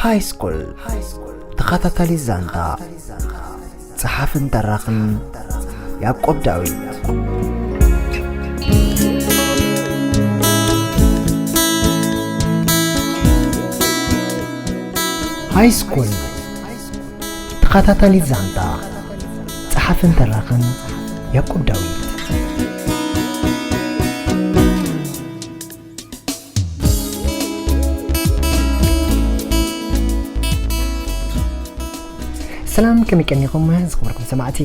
ሃይ ስኩል ተኸታታሊ ዛንታ፣ ጸሓፍን ተራኽን ያዕቆብ ዳዊት። ሃይ ስኩል ተኸታታሊ ዛንታ፣ ጸሓፍን ተራኽን ያዕቆብ ዳዊት። ሰላም፣ ከመይ ቀኒኹም ዝኽበርኩም ሰማዕቲ?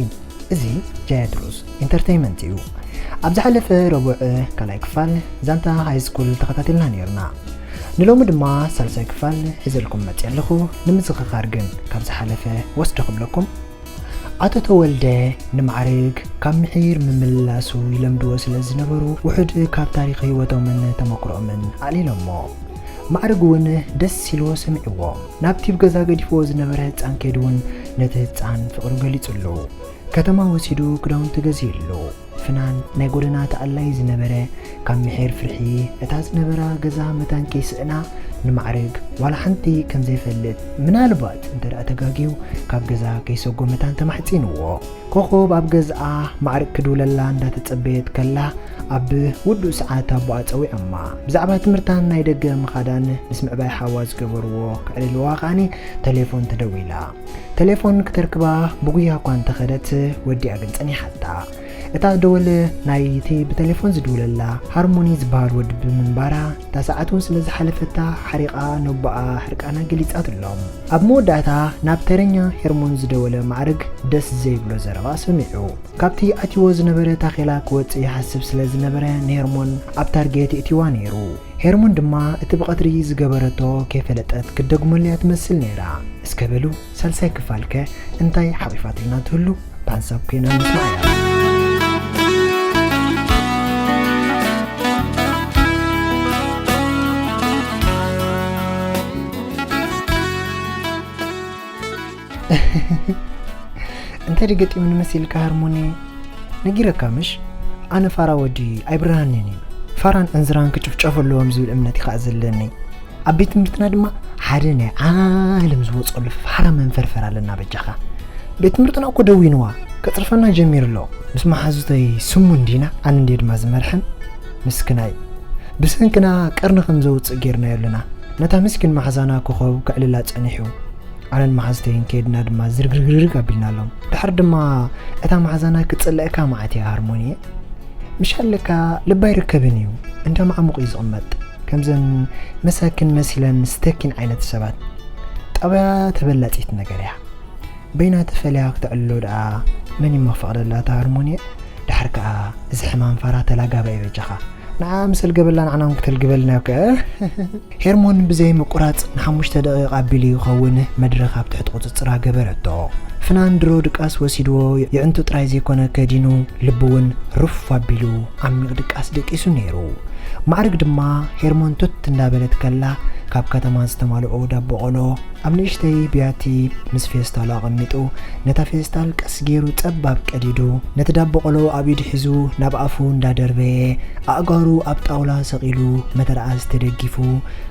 እዚ ጃያ ድሩስ ኢንተርተይመንት እዩ። ኣብ ዝሓለፈ ረቡዕ ካልኣይ ክፋል ዛንታ ሃይ ስኩል ተኸታቲልና ነይርና። ንሎሚ ድማ ሳልሳይ ክፋል ሒዘልኩም መፅእ ኣለኹ። ንምዝኽኻር ግን ካብ ዝሓለፈ ወስዶ ክብለኩም፣ ኣቶ ተወልደ ንማዕርግ ካብ ምሒር ምምልላሱ ይለምድዎ ስለ ዝነበሩ፣ ውሑድ ካብ ታሪኽ ህይወቶምን ተመክሮኦምን ኣዕሊሎሞ። ማዕርግ እውን ደስ ኢልዎ ሰሚዕዎ። ናብቲ ብገዛ ገዲፍዎ ዝነበረ ህጻን ከይዱ እውን ነቲ ህጻን ፍቕሩ ገሊጹሉ። ከተማ ወሲዱ ክዳውንቲ ገዚእሉ። ፍናን ናይ ጎደና ተኣላይ ዝነበረ፣ ካብ ምሒር ፍርሒ እታ ዝነበራ ገዛ መታን ከይስእና፣ ንማዕርግ ዋላ ሓንቲ ከም ዘይፈልጥ፣ ምናልባት እንተ ደኣ ተጋግዩ ካብ ገዛ ከይሰጎ መታን ተማሕጺንዎ። ኮኾብ ኣብ ገዝኣ ማዕርግ ክድውለላ እንዳተጸበየት ከላ፣ ኣብ ውዱእ ሰዓት ኣቦኣ ጸዊዖማ። ብዛዕባ ትምህርታን ናይ ደገ ምኻዳን ምስ ምዕባይ ሓዋ ዝገበርዎ ክዕልልዋ ከኣኒ ተሌፎን ተደዊላ። ተሌፎን ክተርክባ ብጉያ እኳ እንተኸደት፣ ወዲኣ ግን ጸኒሓታ። እታ ደወል ናይቲ ብተሌፎን ዝድውለላ ሃርሞኒ ዝበሃል ወዲ ብምንባራ፣ እታ ሰዓት እውን ስለ ዝሓለፈታ ሓሪቓ ነቦኣ ሕርቃና ገሊጻትሎም። ኣብ መወዳእታ ናብ ተረኛ ሄርሞን ዝደወለ ማዕርግ ደስ ዘይብሎ ዘረባ ሰሚዑ። ካብቲ ኣትይዎ ዝነበረ ታኼላ ክወጽእ ይሓስብ ስለ ዝነበረ ንሄርሞን ኣብ ታርጌት የእትይዋ ነይሩ። ሄርሞን ድማ እቲ ብቐትሪ ዝገበረቶ ከይፈለጠት ክትደግመሉ እያ ትመስል ነይራ። እስከ በሉ ሳልሳይ ክፋልከ እንታይ ሓቒፋትልና ትህሉ ብሓንሳብ ኮይና ንስማዓያ። እንታይ ድዩ ገጢሙኒ መሲልካ ሃርሞኒ? ነጊረካ ምሽ? ኣነ ፋራ ወዲ ኣይብርሃንን እዩ። ፋራን ዕንዝራን ክጭፍጨፉ ኣለዎም ዝብል እምነት እዩ ከዓ ዘለኒ። ኣብ ቤት ትምህርትና ድማ ሓደ ናይ ዓለም ዝወፀሉ ፋራ መንፈርፈር ኣለና በጃኻ። ቤት ትምህርትና እኮ ደዊንዋ፣ ከፅርፈና ጀሚሩ ኣሎ። ምስ መሓዙተይ ስሙ እንዲና፣ ኣነ እንድየ ድማ ዝመርሐን። ምስክናይ። ብሰንክና ቀርኒ ከም ዘውፅእ ጌርናዮ ኣለና። ነታ ምስኪን መሓዛና ኮኸብ ከዕልላ ፀኒሑ። ኣነን መሓዝተይን ከይድና ድማ ዝርግርግርግ ኣቢልናሎም። ድሓር ድማ እታ መሓዛና ክጽልእካ መዓት እያ ሃርሞኒየ። ምሽ ኣለካ ልባ ኣይርከብን እዩ፣ እንዳ ማዕሙቕ እዩ ዝቕመጥ። ከምዘን መሳኪን መሲለን ስተኪን ዓይነት ሰባት። ጠባያ ተበላጺት ነገር እያ። በይና ተፈልያ ክተዕልሎ ደኣ መን እዩ መፈቕደላ እታ ሃርሞኒየ? ድሓር ከኣ እዚ ሕማም ፋራ ተላጋባይ በጃኻ። ንዓ ምስ ኣልገበላ ንዓና እውን ክተልግበልና እኮ። ሄርሞን ብዘይ ምቁራጽ ንሓሙሽተ ደቂቕ ኣቢሉ ይኸውን መድረኽ ኣብ ትሕቲ ቁጽጽራ ገበረቶ። ፍናን ድሮ ድቃስ ወሲድዎ የዕንቱ ጥራይ ዘይኮነ ከዲኑ ልቡ እውን ሩፍ ኣቢሉ ዓሚቕ ድቃስ ደቂሱ ነይሩ። ማዕርግ ድማ ሄርሞን ቱት እንዳበለት ከላ ካብ ከተማ ዝተማልኦ ዳቦ ቆሎ ኣብ ንእሽተይ ብያቲ ምስ ፌስታሉ ኣቐሚጡ፣ ነታ ፌስታል ቀስ ገይሩ ጸባብ ቀዲዱ፣ ነቲ ዳቦ ቆሎ ኣብ ኢዱ ሒዙ ናብ ኣፉ እንዳደርበየ፣ ኣእጋሩ ኣብ ጣውላ ሰቒሉ፣ መተርኣስ ተደጊፉ፣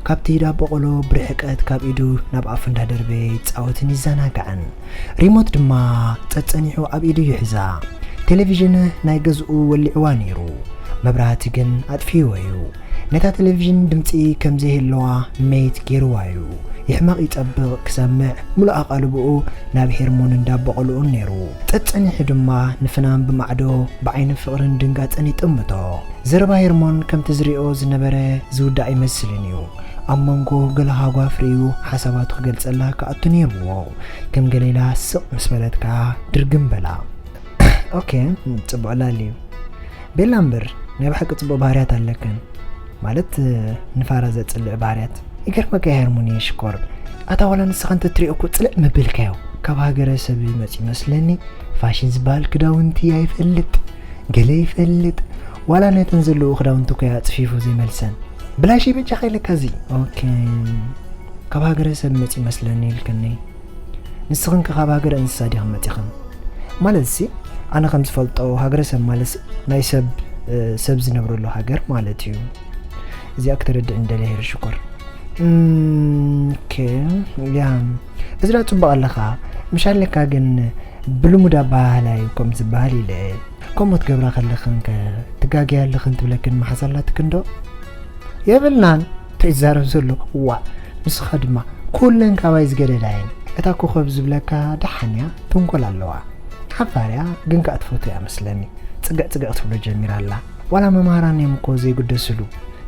ካብቲ ዳቦ ቆሎ ብርሕቀት ካብ ኢዱ ናብ ኣፉ እንዳደርበየ ይጻወትን ይዘናጋዕን። ሪሞት ድማ ጸጸኒሑ ኣብ ኢዱ ይሕዛ። ቴሌቪዥን ናይ ገዝኡ ወሊዕዋ ነይሩ። መብራህቲ ግን ኣጥፊእዎ እዩ። ነታ ቴሌቪዥን ድምጺ ከም ዘይህልዋ መይት ገይርዋ እዩ። ይሕመቕ ይጸብቕ ክሰምዕ፣ ምሉእ ኣቓልቦኡ ናብ ሄርሞንን ዳቦ ቆልኡን ነይሩ። ጸጸኒሑ ድማ ንፍናን ብማዕዶ ብዓይኒ ፍቕርን ድንጋጸን ይጥምቶ። ዘረባ ሄርሞን ከምቲ ዝሪኦ ዝነበረ ዝውዳእ ኣይመስልን እዩ። ኣብ መንጎ ገለ ሃጓፍ ርእዩ ሓሳባቱ ክገልጸላ ክኣቱ ነይርዎ። ከም ገለ ኢላ ስቕ ምስ በለት ከኣ ድርግም በላ። ኦኬ፣ ጽቡቕ ዕላል እዩ። ቤላ እምበር፣ ናይ ብሓቂ ጽቡቕ ባህርያት ኣለክን። ማለት፣ ንፋራ ዘጽልእ ባህርያት። ይገርመካ ሃርሞኒ ሽኮር። ኣታ ዋላ ንስኻ እንተትሪኦ እኮ ጽልእ ምብልካዮ። ካብ ሃገረ ሰብ ይመጽእ ይመስለኒ። ፋሽን ዝበሃል ክዳውንቲ ኣይፈልጥ። ገለ ይፈልጥ። ዋላ ነተን ዘለዉ ክዳውንቲ እኮ እያ ኣጽፊፉ ዘይመልሰን። ብላሽ በጃኻ ኢለካ እዚ። ኦኬ። ካብ ሃገረ ሰብ መጽእ ይመስለኒ ኢልክኒ። ንስኽን ከ ካብ ሃገረ እንስሳ ዲኽን መጺኽን? ማለት ሲ፣ ኣነ ከም ዝፈልጦ ሃገረ ሰብ ማለት ናይ ሰብ፣ እ፣ ሰብ ዝነብረሉ ሃገር ማለት እዩ። እዚኣ ክተረድእ እንደለ ሄር ሽኮር። እም፣ ኦኬ፣ ያ፣ እዚ ዳ ጽቡቕ ኣለኻ። ምሽ ኣለካ ግን ብልሙድ ኣበሃህላ እዩ ከም ዝበሃል ኢለ። ከምኡ ትገብራ ከለኽን ከ ትጋገያ ኣለኽን ትብለክን መሓዛ ኣላትክን ዶ? የብልናን። እንታይ ይዛረብ ዘሎ? ዋእ፣ ንስኻ ድማ ኩለን ካባይ ዝገደዳ እየን። እታ ኮኸብ ዝብለካ ደሓን እያ፣ ተንኮል ኣለዋ። ሓባር እያ፣ ግን ከኣ ትፈቱ እያ መስለኒ። ጽግዕ ጽግዕ ክትብሎ ጀሚራ ኣላ። ዋላ መማህራን እዮም እኮ ዘይግደስሉ።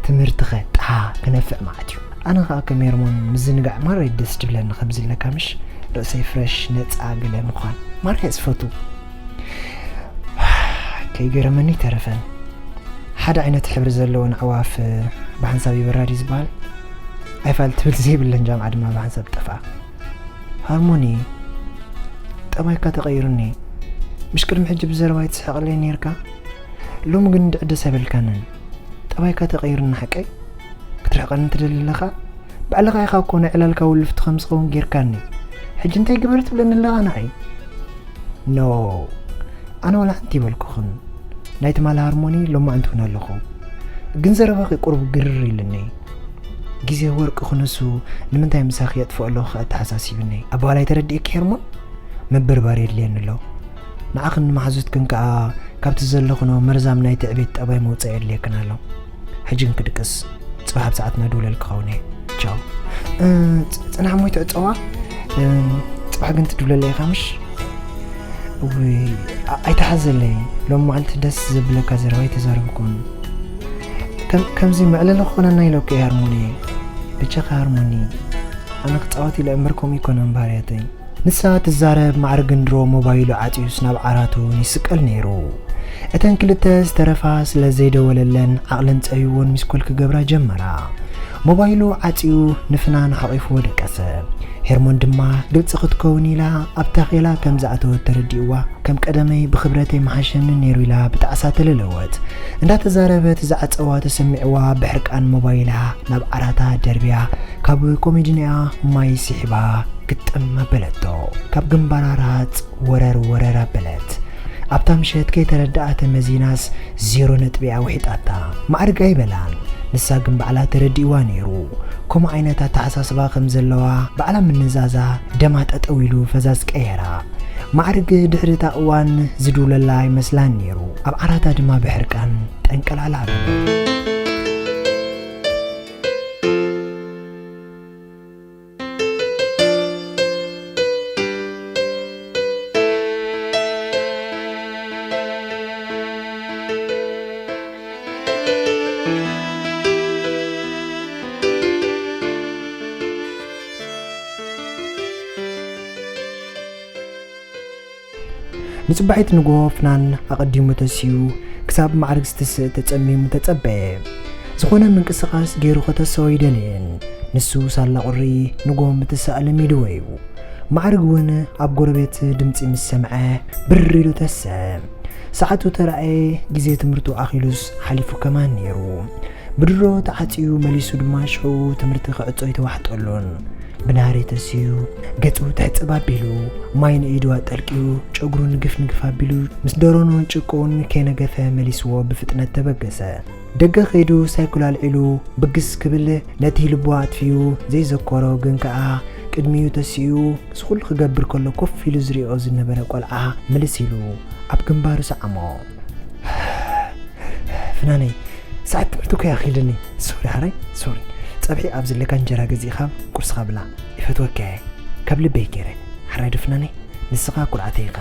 ትምህርትኸ ጥሓ ክነፍዕ መዓት እዩ። ኣነ ኸኣ ከም ሄርሞን ምዝንጋዕ ማራ እዩ ደስ ድብለኒ፣ ከምዚ ኣለካ ምሽ ርእሰይ ፍረሽ ነጻ ገለ ምዃን ማራ እየ ዝፈቱ። ከይገረመኒ ተረፈን። ሓደ ዓይነት ሕብሪ ዘለወን ኣዕዋፍ ብሓንሳብ ይበራ ድዩ ዝበሃል? ኣይፋል ትብል ዘይብለን ጃምዓ ድማ ብሓንሳብ ጠፍኣ። ሃርሞኒ፣ ጠባይካ ተቐይሩኒ። ምሽ ቅድሚ ሕጂ ብዘረባይ ትስሕቐለይ ነይርካ? ሎሚ ግን እንድዒ ደስ ኣይበልካንን። ጠባይካ ተቐይሩኒ ሓቀይ? ክትርሕቐኒ ትደሊ ኣለኻ? ባዕልኻ ኢኻ እኮ ናይ ዕላልካ ውልፍቲ ከም ዝኸውን ጌርካኒ። ሕጂ እንታይ ግበር ትብለኒ ኣለኻ ንዓይ? ኖ፣ ኣነ ዋላ ሓንቲ ይበልኩኽን። ናይ ትማሊ ሃርሞኒ ሎማዕንቲ እውን ኣለኹ። ግን ዘረባኺ ቁሩብ ግርር ኢሉኒ። ግዜ ወርቂ ክነሱ ንምንታይ ምሳኺ የጥፍኦ ኣለኹ ከኣ ተሓሳሲብኒ። ኣበሃላይ ተረዲእኪ ሄርሞን? ምብርባር የድልየኒ ኣሎ። ንዓኽን ንመሓዙትክን ከኣ ካብቲ ዘለኽኖ መርዛም ናይ ትዕቢት ጠባይ መውጻኢ የድልየክን ኣሎ። ሕጂ ግን ክድቅስ፣ ጽባሕ ኣብ ሰዓትና ድውለል ክኸውን እየ። ቻው። እ፣ ጽ-፣ ጽናሕ እሞ ይትዕጸዋ። እ፣ ጽባሕ ግን ትድውለለይ ኢኻ ምሽ? እውይ፣ ኣ-፣ ኣይትሓዘለይ። ሎም መዓልቲ ደስ ዘብለካ ዘረባ ኣይተዛረብኩን። ከም-፣ ከምዚ መዕለሊ ክኾነና ኢለኩ እየ ሃርሞኒ። ብቻኻ ሃርሞኒ። ኣነ ክጻወት ኢለ እምበር ከምኡ ኣይኮነን ባህርያተይ። ንሳ ትዛረብ፣ ማዕርግ እንድሮ ሞባይሉ ዓጽዩስ ናብ ዓራቱ ይስቀል ነይሩ። እተን ክልተ ዝተረፋ ስለ ዘይደወለለን ዓቕለን ጸቢብወን ሚስኮል ክገብራ ጀመራ። ሞባይሉ ዓጽዩ ንፍናን ሓቒፍዎ ደቀሰ። ሄርሞን ድማ ግልጺ ክትከውን ኢላ ኣብ ታኼላ ከም ዝኣተወት ተረዲእዋ፣ ከም ቀደመይ ብኽብረተይ መሓሸኒ ነይሩ ኢላ ብጣዕሳ ተለለወት። እንዳተዛረበት ዝዓጸዋ ተሰሚዕዋ ብሕርቃን ሞባይላ ናብ ዓራታ ደርብያ ካብ ኮሜዲንኣ ማይ ስሒባ ግጥም ኣበለቶ። ካብ ግንባራ ራጽ ወረር ወረር ኣበለት። ኣብታ ምሸት ከይተረድኣ ተመዚናስ ዜሮ ነጥቢኣ ውሒጣታ። ማዕርግ ኣይበላን። ንሳ ግን ባዕላ ተረዲእዋ ነይሩ። ከምኡ ዓይነት ኣተሓሳስባ ከም ዘለዋ ባዕላ ምንዛዛ ደማ ጠጠው ኢሉ ፈዛዝ ቀየራ። ማዕርግ ድሕሪ እታ እዋን ዝድውለላ ኣይመስላን ነይሩ። ኣብ ዓራታ ድማ ብሕርቃን ጠንቀላላ በለ። ንጽባሒት ንግሆ ፍናን ኣቐዲሙ ተሲኡ ክሳብ ማዕርግ ዝትስእ ተጸሚሙ ተጸበየ። ዝኾነ ምንቅስቓስ ገይሩ ከተስኦ ኣይደለየን። ንሱ ሳላ ቁሪ ንግሆ ምትሳእ ለሚድዎ እዩ። ማዕርግ እውን ኣብ ጎረቤት ድምጺ ምስ ሰምዐ ብር ኢሉ ተሰ። ሰዓቱ ተራእየ፣ ግዜ ትምህርቱ ኣኺሉስ ሓሊፉ ከማን ነይሩ። ብድሮ ተዓጽዩ መሊሱ ድማ ሽዑ ትምህርቲ ክዕጾ ኣይተዋሕጠሉን። ብናህሪ ተሲኡ፣ ገጹ ትሕጽብ ኣቢሉ፣ ማይ ንኢዱ ኣጠልቅዩ፣ ጨጉሩ ንግፍ ንግፍ ኣቢሉ፣ ምስ ደሮኖን ጭቅኡን ከይነገፈ መሊስዎ ብፍጥነት ተበገሰ። ደገ ከይዱ ሳይክል ኣልዒሉ ብግስ ክብል ነቲ ልቡ ኣጥፊኡ ዘይዘከሮ ግን ከኣ ቅድሚኡ ተሲኡ፣ እዚ ኩሉ ክገብር ከሎ ኮፍ ኢሉ ዝሪኦ ዝነበረ ቆልዓ ምልስ ኢሉ ኣብ ግንባሩ ሰዓሞ። ፍናነይ፣ ሰዓት ትምህርቲ እኮ ይኣኺልኒ። ሶሪ ሓራይ፣ ሶሪ። ጸብሒ ኣብ ዘለካ እንጀራ ገዚእኻ ቁርስኻ ብላዕ። ይፈትወካ እየ። ካብ ልበይ ገይረ። ሓራይ ዶ ፍናነይ? ንስኻ ኩርዓተይ ኢኻ።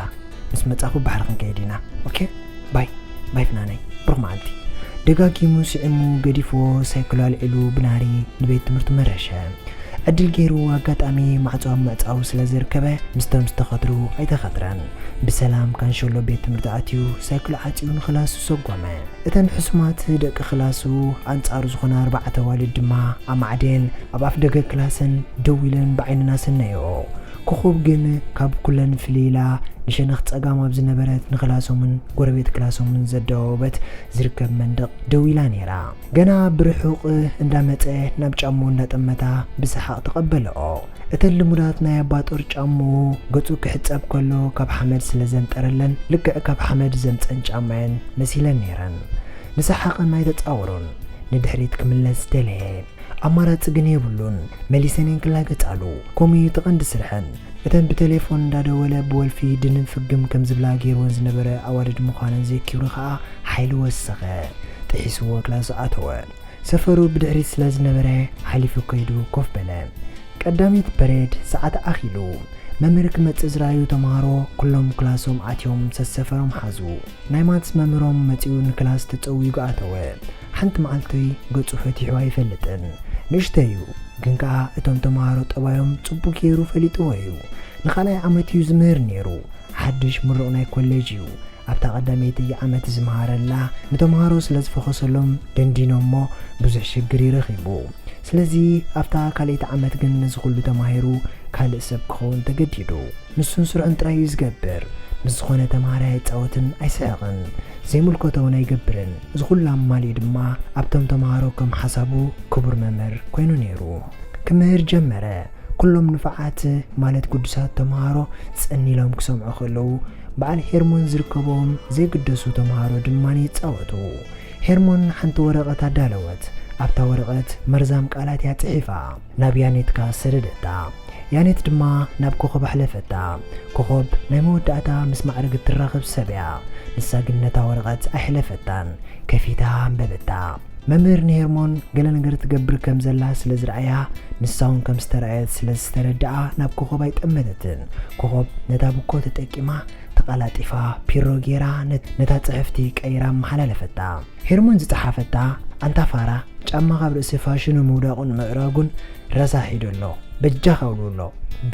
ምስ መጻኹ ባሕሪ ክንከይድ ኢና። ኦኬ? ባይ። ባይ ፍናነይ። ብሩኽ መዓልቲ። ደጋጊሙ ስዒሙ ገዲፍዎ ሳይክሉ ኣልዒሉ ብናህሪ ንቤት ትምህርቱ መረሸ። ዕድል ገይሩ ኣጋጣሚ ማዕጾ ኣብ ምዕጻው ስለ ዝርከበ ምስቶም ዝተኸትሩ ኣይተኸትረን። ብሰላም ካንሸሎ ቤት ትምህርቲ ኣትዩ ሳይክሉ ዓጽዩ ንክላሱ ሰጎመ። እተን ሕሱማት ደቂ ክላሱ ኣንጻሩ ዝኾና ኣርባዕተ ኣዋልድ ድማ ኣማዕድየን ኣብ ኣፍ ደገ ክላሰን ደው ኢለን ብዓይነን ኣሰነየኦ። ኮኾብ ግን ካብ ኩለን ፍልይ ኢላ ንሸነኽ ጸጋም ኣብ ዝነበረት ንክላሶምን ጎረቤት ክላሶምን ዘደዋወበት ዝርከብ መንደቕ ደው ኢላ ነይራ። ገና ብርሑቕ እንዳመጸ ናብ ጫምኡ እንዳጠመታ ብሰሓቕ ተቐበለኦ። እተን ልሙዳት ናይ ኣባጦር ጫምኡ ገጹ ክሕጸብ ከሎ ካብ ሓመድ ስለ ዘንጠረለን ልክዕ ካብ ሓመድ ዘምጸን ጫማየን መሲለን ነይረን። ንሰሓቐን ኣይተጻወሩን። ንድሕሪት ክምለስ ደለየ። ኣማራጺ ግን የብሉን። መሊሰን እየን ክላገጻሉ። ከምኡ እዩ እቲ ቀንዲ ስርሐን። እተን ብቴሌፎን እንዳደወለ ብወልፊ ድንን ፍግም ከም ዝብላ ገይርወን ዝነበረ ኣዋልድ ምዃነን ዘይኪብሩ ኸኣ ሓይሊ ወሰኸ። ጥሒስዎ ክላስ ኣተወ። ሰፈሩ ብድሕሪት ስለ ዝነበረ ሓሊፉ ከይዱ ኮፍ በለ። ቀዳሚት ፐሬድ ሰዓት ኣኺሉ። መምህር ክመጽእ ዝረኣዩ ተምሃሮ ኩሎም ክላሶም ኣትዮም ሰሰፈሮም ሓዙ። ናይ ማትስ መምህሮም መጺኡ ንክላስ ተጸዊጉ ኣተወ። ሓንቲ መዓልቲ ገጹ ፈቲሑ ኣይፈልጥን። ንእሽተይ እዩ፣ ግን ከኣ እቶም ተምሃሮ ጠባዮም ጽቡቕ ገይሩ ፈሊጥዎ እዩ። ንኻልኣይ ዓመት እዩ ዝምህር ነይሩ። ሓድሽ ምሩቕ ናይ ኮሌጅ እዩ። ኣብታ ቀዳመይቲ ዓመት ዝመሃረላ ንተምሃሮ ስለ ዝፈኸሰሎም ደንዲኖሞ ብዙሕ ሽግር ይረኺቡ። ስለዚ ኣብታ ካልኣይቲ ዓመት ግን ነዚ ኩሉ ተማሂሩ ካልእ ሰብ ክኸውን ተገዲዱ። ንሱን ስርዑን ጥራይ እዩ ዝገብር። ምስ ዝኾነ ተምሃራይ ኣይጻወትን ኣይስሕቕን። ዘይምልከቶ እውን ኣይገብርን። እዚ ኩሉ ኣማሊኡ ድማ ኣብቶም ተምሃሮ ከም ሓሳቡ ክቡር መምህር ኮይኑ ነይሩ። ክምህር ጀመረ። ኩሎም ንፉዓት ማለት ግዱሳት ተምሃሮ ጸኒሎም ክሰምዑ ከለዉ፣ በዓል ሄርሞን ዝርከቦም ዘይግደሱ ተምሃሮ ድማ ይጻወቱ። ሄርሞን ሓንቲ ወረቐት ኣዳለወት። ኣብታ ወረቐት መርዛም ቃላት እያ ጽሒፋ። ናብ ያኔት ከኣ ሰደደታ። ያኔት ድማ ናብ ኮኸብ ኣሕለፈታ። ኮኸብ ናይ መወዳእታ ምስ ማዕርግ እትራኸብ ሰብ እያ። ንሳ ግን ነታ ወረቐት ኣይሕለፈታን። ከፊታ ኣንበበታ። መምህር ንሄርሞን ገለ ነገር ትገብር ከም ዘላ ስለ ዝረኣያ፣ ንሳ እውን ከም ዝተረኣየት ስለ ዝተረድኣ ናብ ኮኸብ ኣይጠመተትን። ኮኸብ ነታ ብኮ ተጠቂማ ተቐላጢፋ ፒሮ ገይራ ነት-፣ ነታ ጽሕፍቲ ቀይራ ኣመሓላለፈታ። ሄርሞን ዝጸሓፈታ፣ ኣንታ ፋራ፣ ጫማ ካብ ርእሲ ፋሽኑ ምውዳቑን ምእራጉን ረሳሕ እዩ ደሎ፣ በጃኻ ውልውሎ፣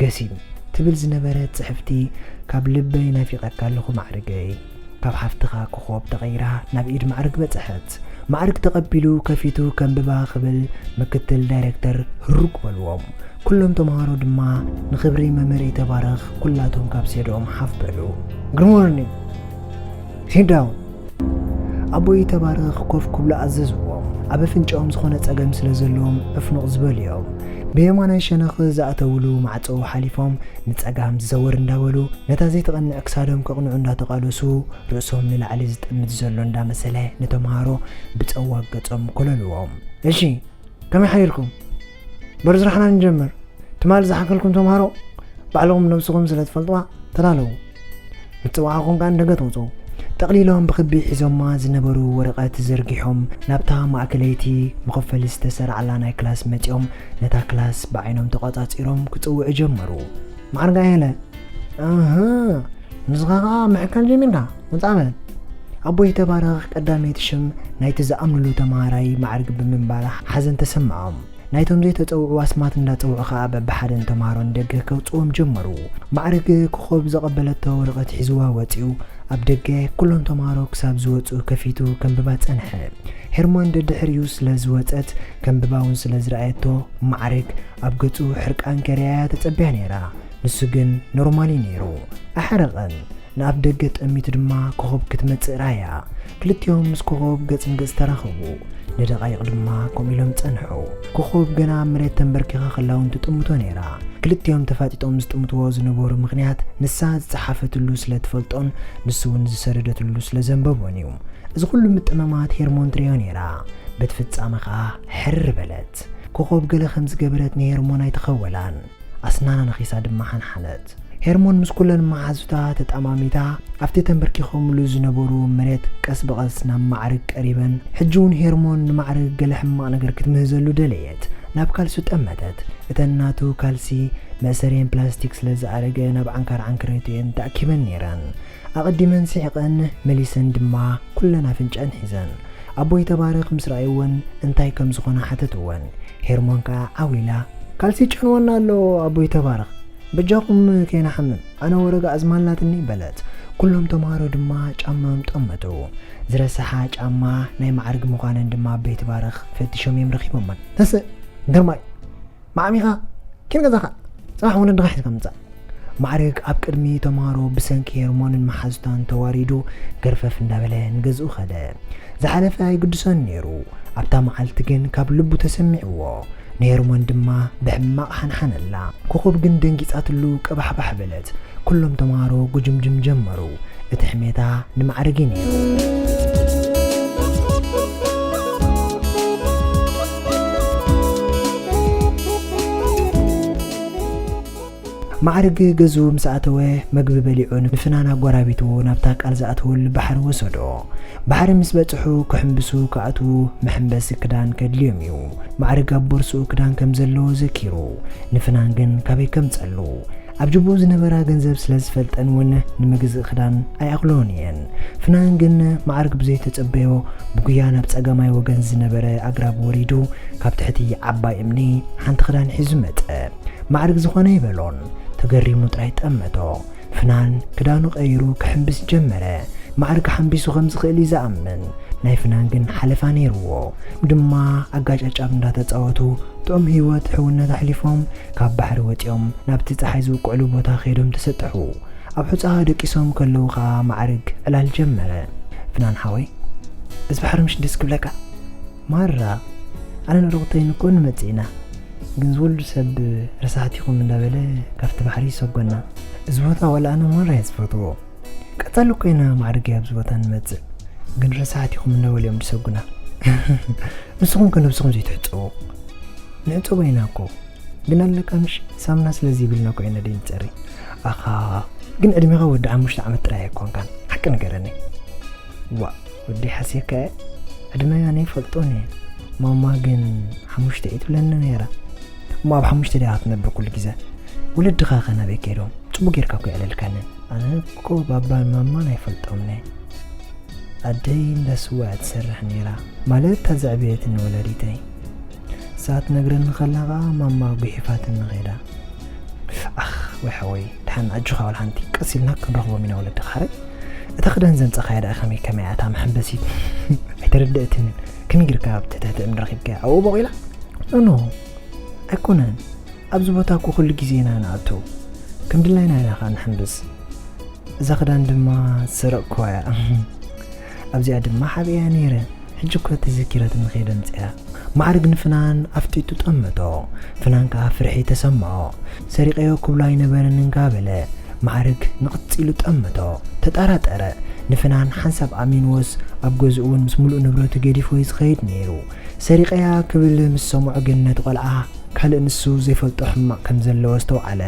ገሲም ትብል ዝነበረት ጽሕፍቲ ካብ ልበይ ናፊቐካ ኣለኹ ማዕርገይ። ካብ ሓፍትኻ ኮኾብ ተቐይራ ናብ ኢድ ማዕርግ በጽሐት። ማዕርግ ተቐቢሉ ከፊቱ ከንብባ ክብል ምክትል ዳይሬክተር ህሩግ በልዎም። ኩሎም ተምሃሮ ድማ ንኽብሪ መምህር ይተባረኽ ኩላቶም ካብ ሴድኦም ሓፍ በሉ። Good morning. Sit down. ኣቦ ይተባረኽ ኮፍ ክብሉ ኣዘዝዎም። ኣብ ኣፍንጫኦም ዝኾነ ጸገም ስለ ዘለዎም ዕፍኑቕ ዝበሉ እዮም። ብየማናይ ሸነኽ ዝኣተውሉ ማዕጾ ሓሊፎም ንጸጋም ዝዘወር እንዳበሉ ነታ ዘይትቐንዕ ክሳዶም ከቕንዑ እንዳተቓለሱ ርእሶም ንላዕሊ ዝጥምት ዘሎ እንዳመሰለ ንተምሃሮ ብጸዋግ ገጾም ኮለልዎም። እሺ፣ ከመይ ሓዲርኩም? በሩ ስራሕና ንጀምር። ትማሊ ዝሓከልኩም ተምሃሮ ባዕልኹም ነብስኹም ስለ ትፈልጥዋ ተዳለዉ። ምጽዋዕኹም ከኣ ንደገ ተውጽኡ። ጠቕሊሎም ብኽቢ ሒዞማ ዝነበሩ ወረቐት ዘርጊሖም ናብታ ማእከለይቲ መኸፈሊ ዝተሰርዓላ ናይ ክላስ መጺኦም ነታ ክላስ ብዓይኖም ተቖጻጺሮም ክጽውዑ ጀመሩ። ማዕርግ ኣየለ። ኣህ፣ ንስኻ ኸኣ ምሕካል ጀሚርካ። ውጻእ በል። ኣቦይ ተባረኽ ቀዳመይቲ ሽም ናይቲ ዝኣምንሉ ተማሃራይ ማዕርግ ብምንባራ ሓዘን ተሰምዖም። ናይቶም ዘይተጸውዑ ኣስማት እንዳጸውዑ ኸኣ በብሓደ ንተምሃሮ ንደገ ከውጽዎም ጀመሩ። ማዕርግ ኮኾብ ዘቐበለቶ ወረቐት ሒዝዋ ወጺኡ ኣብ ደገ ኩሎም ተምሃሮ ክሳብ ዝወጹ ከፊቱ ከንብባ ጸንሐ። ሄርሞን ደድሕሪኡ ስለ ዝወጸት ከንብባ እውን ስለ ዝረኣየቶ ማዕርግ ኣብ ገጹ ሕርቃን ከርእያ ተጸብያ ነይራ። ንሱ ግን ኖርማል እዩ ነይሩ። ኣሕረቐን። ንኣፍ ደገ ጠሚቱ ድማ ኮኾብ ክትመጽእ ረኣያ። ክልቲኦም ምስ ኮኾብ ገጽ ንገጽ ተራኸቡ። ንደቓይቕ ድማ ከምኡ ኢሎም ጸንሑ። ኮኾብ ገና ኣብ መሬት ተንበርኪኻ ከላ እውን ትጥምቶ ነይራ። ክልቲኦም ተፋጢጦም ዝጥምትዎ ዝነበሩ ምኽንያት ንሳ ዝጸሓፈትሉ ስለ ትፈልጦን ንሱ እውን ዝሰደደትሉ ስለ ዘንበቦን እዩ። እዚ ኩሉ ምጥምማት ሄርሞን ትርእዮ ነይራ። በቲ ፍጻመ ኸኣ ሕርር በለት። ኮኾብ ገለ ከም ዝገበረት ንሄርሞን ኣይተኸወላን። ኣስናና ነኺሳ ድማ ሓንሓነት። ሄርሞን ምስ ኩለን መሓዙታ ተጠማሚታ ኣብቲ ተንበርኪኾምሉ ዝነበሩ መሬት ቀስ ብቐስ ናብ ማዕርግ ቀሪበን፣ ሕጂ እውን ሄርሞን ንማዕርግ ገለ ሕማቕ ነገር ክትምህዘሉ ደለየት። ናብ ካልሱ ጠመተት። እተን ናቱ ካልሲ መእሰሪየን ፕላስቲክ ስለ ዝኣረገ ናብ ዓንካር ዓንክረቱ እየን ተኣኪበን ነይረን። ኣቐዲመን ስሒቐን መሊሰን ድማ ኩለን ኣፍንጫን ሒዘን። ኣቦይ ተባረኽ ምስ ረኣይወን እንታይ ከም ዝኾነ ሓተትወን። ሄርሞን ከኣ ዓው ኢላ፣ ካልሲ ጨንወና ኣሎ ኣቦይ ተባረኽ፣ በጃኹም ከይንሓምም፣ ኣነ ወረጋ ኣዝማ ኣላትኒ በለት። ኩሎም ተምሃሮ ድማ ጫማኦም ጠመቱ። ዝረሰሓ ጫማ ናይ ማዕርግ ምዃነን ድማ ኣቦይ ተባረኽ ፈቲሾም እዮም ረኺቦመን። ተስእ፣ ግርማይ፣ ማዕሚኻ ኪን ገዛኻ፣ ጽባሕ ወለድኻ ሒዝካ ምጻእ። ማዕርግ ኣብ ቅድሚ ተምሃሮ ብሰንኪ ሄርሞንን መሓዙታን ተዋሪዱ ገርፈፍ እንዳበለ ንገዝኡ ኸደ። ዝሓለፈ ኣይግድሶን ነይሩ። ኣብታ መዓልቲ ግን ካብ ልቡ ተሰሚዕዎ። ንሄርሞን ድማ ብሕማቕ ሓንሓነላ። ኮኾብ ግን ደንጊጻትሉ ቀባሕባሕ በለት። ኩሎም ተምሃሮ ጉጅምጅም ጀመሩ። እቲ ሕሜታ ንማዕርግ እዩ ነይሩ። ማዕርግ ገዝኡ ምስ ኣተወ፣ መግቢ በሊዑ ንፍናን ኣጎራቢቱ ናብታ ቃል ዝኣተወሉ ባሕሪ ወሰዶ። ባሕሪ ምስ በጽሑ፣ ክሕምብሱ ክኣትዉ መሐምበሲ ክዳን ከድልዮም እዩ። ማዕርግ ኣብ ቦርስኡ ክዳን ከም ዘለዎ ዘኪሩ፣ ንፍናን ግን ካበይ ከምጸሉ? ኣብ ጅቡኡ ዝነበራ ገንዘብ ስለ ዝፈልጠን እውን ንምግዝእ ክዳን ኣይኣኽልኦን እየን። ፍናን ግን ማዕርግ ብዘይተጸበዮ ብጉያ ናብ ጸጋማይ ወገን ዝነበረ ኣግራብ ወሪዱ፣ ካብ ትሕቲ ዓባይ እምኒ ሓንቲ ክዳን ሒዙ መጸ። ማዕርግ ዝኾነ ኣይበሎን። ተገሪሙ ጥራይ ጠመቶ። ፍናን ክዳኑ ቀይሩ ክሕምብስ ጀመረ። ማዕርግ ሓምቢሱ ከም ዝኽእል እዩ ዝኣምን። ናይ ፍናን ግን ሓለፋ ነይርዎ። ድማ ኣጋጫጫብ እንዳተጻወቱ ጥዑም ህይወት ሕውነት ኣሕሊፎም፣ ካብ ባሕሪ ወጺኦም ናብቲ ጸሓይ ዝውቅዕሉ ቦታ ከይዶም ተሰጥሑ። ኣብ ሑጻ ደቂሶም ከለዉ ኸኣ ማዕርግ ዕላል ጀመረ። ፍናን ሓወይ፣ እዚ ባሕሪ ምሽ ደስ ክብለካ? ማራ፣ ኣነን ዕሩቕተይን እኮ ንመጽእ ኢና፣ ግን ዝወልዱ ሰብ ረሳሕት ኢኹም እንዳበለ ካብቲ ባሕሪ ይሰጎና። እዚ ቦታ ዋላ ኣነ ማራ እየ ዝፈትዎ። ቀጻሊ እኮ ኢና ማዕርግ ኣብዚ ቦታ ንመጽእ፣ ግን ረሳሕት ኢኹም እንዳበሉ እዮም ዝሰጉና። ንስኹም ከ ነብስኹም ዘይትሕጸቡ? ንሕጸቦ ኢና እኮ። ግን ኣለካ ምሽ፣ ሳምና ስለ ዘይብልና እኮ ኢና ደይንጸሪ። ኣኻ፣ ግን ዕድሜኻ ወዲ ሓሙሽተ ዓመት ጥራይ ኣይኮንካን። ሓቂ ንገረኒ። ዋእ፣ ወዲ ሓስየካ እየ። ዕድመይ ኣነ ይፈልጦን እየ። ማማ ግን ሓሙሽተ እየ ትብለኒ ነይራ። እሞ ኣብ ሓሙሽተ ዲኻ ትነብር ኩሉ ግዜ? ወለድኻ ከ ናበይ ከይዶም? ጽቡቕ ጌርካ እኮ የዕለልካኒ። ኣነ እኮ ባባን ማማን ኣይፈልጦምን እየ። ኣደይ እንዳ ስዋ እያ ትሰርሕ ነይራ። ማለት እታ ዘዕበየትኒ ወላዲተይ። ንሳ ትነግረኒ ከላ ኸኣ ማማ ጉሒፋትኒ ኸይዳ። ኣኽ፣ ወይ ሓወይ፣ ደሓን ኣጆኻ፣ ዋላ ሓንቲ ቀስ ኢልና ክንረኽቦም ኢና ወለድኻ። ሓረይ፣ እታ ክዳን ዘምጻኻያ ደኣ ከመይ ከመይ እያ እታ መሐንበሲት? ኣይተረድእትንን። ከመይ ጌርካ ኣብቲ ትሕቲ እምኒ ረኺብካያ? ኣብኡ ቦቒላ? ኖ፣ ኖ፣ ኣይኮነን። ኣብዚ ቦታ እኮ ኩሉ ግዜ ኢና ንኣቱ። ከም ድላይና ኢና ኸኣ ንሕንብስ። እዛ ክዳን ድማ ዝሰረቕክዋ እያ። ኣብዚኣ ድማ ሓቢእያ ነይረ። ሕጂ እኮ ተዘኪራትኒ ከይደ ኣምጺኣ። ማዕርግ ንፍናን ኣፍጢጡ ጠመቶ። ፍናን ከኣ ፍርሒ ተሰምዖ። ሰሪቐዮ ክብሎ ኣይነበረንን ከኣ በለ። ማዕርግ ንቕጽ ኢሉ ጠመቶ። ተጠራጠረ። ንፍናን ሓንሳብ ኣሚንዎስ ኣብ ገዝኡ እውን ምስ ምሉእ ንብረቱ ገዲፍዎ እዩ ዝኸይድ ነይሩ። ሰሪቐያ ክብል ምስ ሰምዖ ግን ነቲ ቆልዓ ካልእ ንሱ ዘይፈልጦ ሕማቕ ከም ዘለዎ ኣስተውዓለ።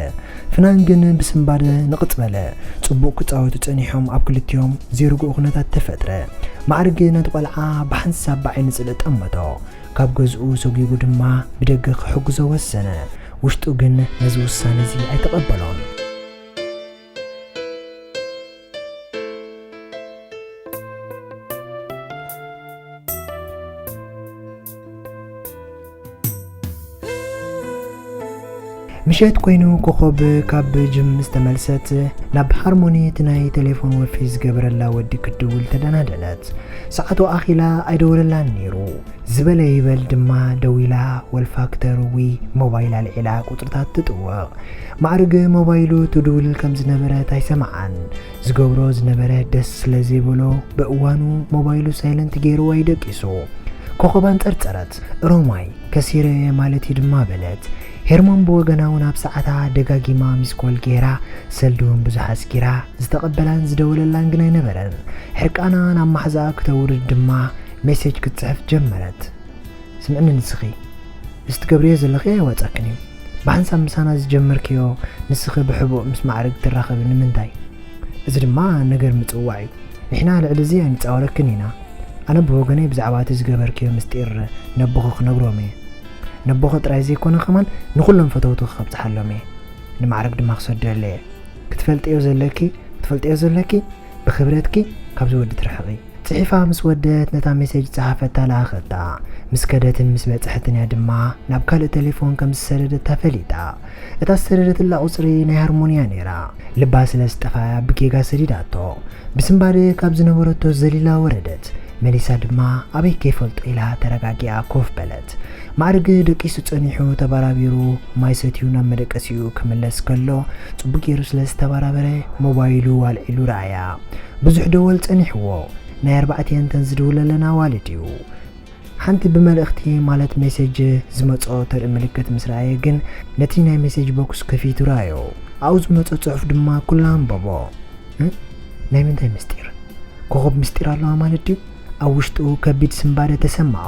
ፍናን ግን ብስንባደ ንቕጽ በለ። ጽቡቕ ክጻወቱ ጸኒሖም ኣብ ክልቲኦም ዘይርጉእ ኩነታት ተፈጥረ። ማዕርግ ነቲ ቆልዓ ብሓንሳብ ብዓይኒ ጽልኢ ጠመቶ። ካብ ገዝኡ ሰጒጉ ድማ ብደገ ክሕግዞ ወሰነ። ውሽጡ ግን ነዚ ውሳነ እዚ ኣይተቐበሎን። ምሸት ኮይኑ ኮኾብ ካብ ጅም ምስ ተመልሰት፣ ናብ ሃርሞኒ እቲ ናይ ቴሌፎን ወፊ ዝገበረላ ወዲ ክትድውል ተደናደነት። ሰዓቱ ኣኺላ ኣይደወለላን ነይሩ። ዝበለ ይበል ድማ ደዊላ ወል ፋክተር ዊ ሞባይል ኣልዒላ ቁጽርታት ትጥውቕ። ማዕርግ ሞባይሉ ትድውል ከም ዝነበረት ኣይሰምዓን። ዝገብሮ ዝነበረ ደስ ስለ ዘይበሎ ብእዋኑ ሞባይሉ ሳይለንት ገይርዎ እዩ ደቂሱ። ኮኾብ ኣንጸርጸረት። ሮማይ፣ ከሲረ እየ ማለት እዩ ድማ በለት። ሄርሞን ብወገና እውን ኣብ ሰዓታ ደጋጊማ ሚስኮል ገይራ፣ ሰልዲ እውን ብዙሕ ኣስጊራ፣ ዝተቐበላን ዝደወለላን ግን ኣይነበረን። ሕርቃና ናብ ማሕዛኣ ክተውርድ ድማ ሜሴጅ ክትጽሕፍ ጀመረት። ስምዕኒ ንስኺ፣ እዚ ትገብርዮ ዘለኺ ኣየዋጻክን እዩ። ብሓንሳብ ምሳና ዝጀመርክዮ፣ ንስኺ ብሕቡእ ምስ ማዕርግ ትራኸቢ ንምንታይ? እዚ ድማ ነገር ምጽውዋዕ እዩ። ንሕና ልዕሊ እዚ ኣይንጻወረክን ኢና። ኣነ ብወገነይ ብዛዕባ እቲ ዝገበርክዮ ምስጢር ነቦኺ ክነግሮም እየ። ነቦኺ ጥራይ ዘይኮነ ከማን ንኹሎም ፈተውትኺ ከብጽሓሎም እየ። ንማዕርግ ድማ ክሰደሉ እየ። ክትፈልጥዮ ዘለኪ፣ ክትፈልጥዮ ዘለኪ፣ ብኽብረትኪ ካብዚ ወዲ ትርሕቒ። ጽሒፋ ምስ ወደት ነታ ሜሴጅ ጸሓፈታ ለኣኸታ። ምስ ከደትን ምስ በጽሐትን እያ ድማ ናብ ካልእ ቴሌፎን ከም ዝሰደደታ ፈሊጣ። እታ ዝሰደደትላ ቁጽሪ ናይ ሃርሞንያ ነይራ። ልባ ስለ ዝጠፍኣያ ብጌጋ ሰዲዳቶ። ብስንባደ ካብ ዝነበረቶ ዘሊላ ወረደት። መሊሳ ድማ ኣበይ ከይፈልጦ ኢላ ተረጋጊኣ ኮፍ በለት። ማዕርግ ደቂሱ ጸኒሑ ተባራቢሩ ማይ ሰትዩ ናብ መደቀሲኡ ክምለስ ከሎ ጽቡቅ ገይሩ ስለ ዝተባራበረ ሞባይሉ ኣልዒሉ ረኣያ። ብዙሕ ደወል ጸኒሕዎ። ናይ ኣርባዕቲኤን ተን ዝድውለለን ኣዋልድ እዩ። ሓንቲ ብመልእኽቲ ማለት ሜሴጅ ዝመጾ ተርኢ ምልክት ምስ ረኣየ ግን ነቲ ናይ ሜሴጅ ቦክስ ከፊቱ ረኣዮ። ኣብኡ ዝመጾ ጽሑፍ ድማ ኩሉ ኣንበቦ። እ? ናይ ምንታይ ምስጢር? ኮኾብ ምስጢር ኣለዋ ማለት ድዩ? ኣብ ውሽጡ ከቢድ ስንባደ ተሰምዖ።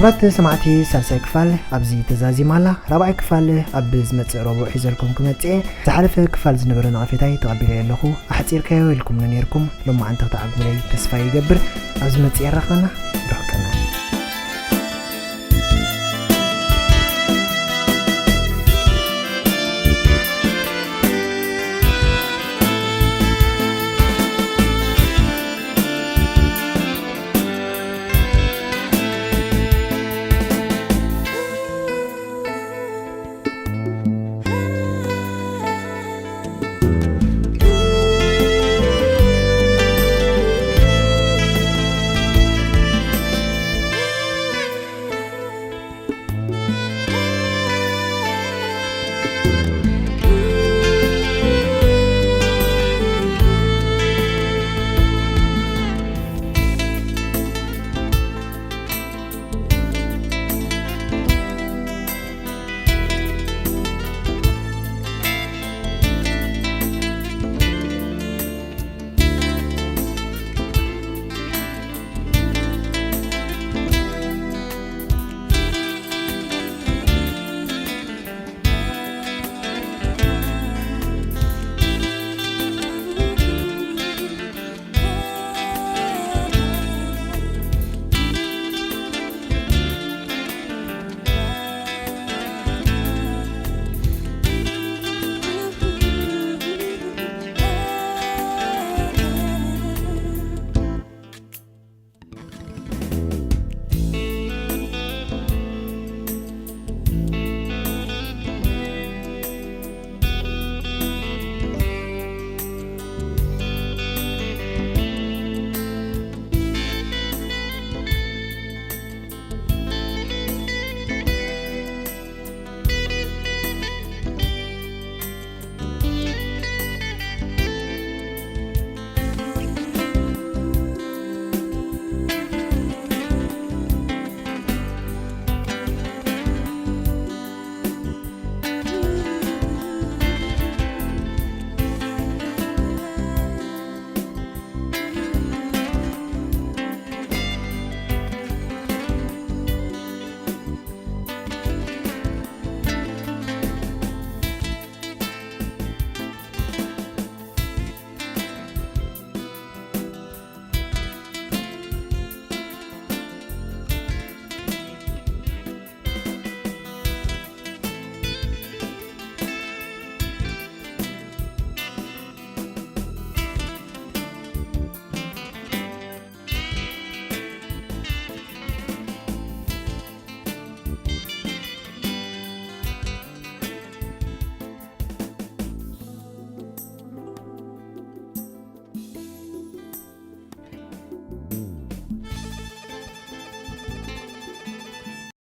ክቡራት ሰማዕቲ፣ ሳልሳይ ክፋል ኣብዚ ተዛዚማ ኣላ። ራብዓይ ክፋል ኣብ ዝመጽእ ረቡዕ ሒዘልኩም ክመጽእ እየ። ዝሓለፈ ክፋል ዝነበረ ነቐፌታይ ተቐቢለዮ ኣለኹ። ኣሕጺርካዮ ኢልኩምኒ ነይርኩም። ሎማዓንቲ ክትዓግቡለይ ተስፋ ይገብር። ኣብ ዝመጽእ የራኽበና። ርሑቕ ቀና።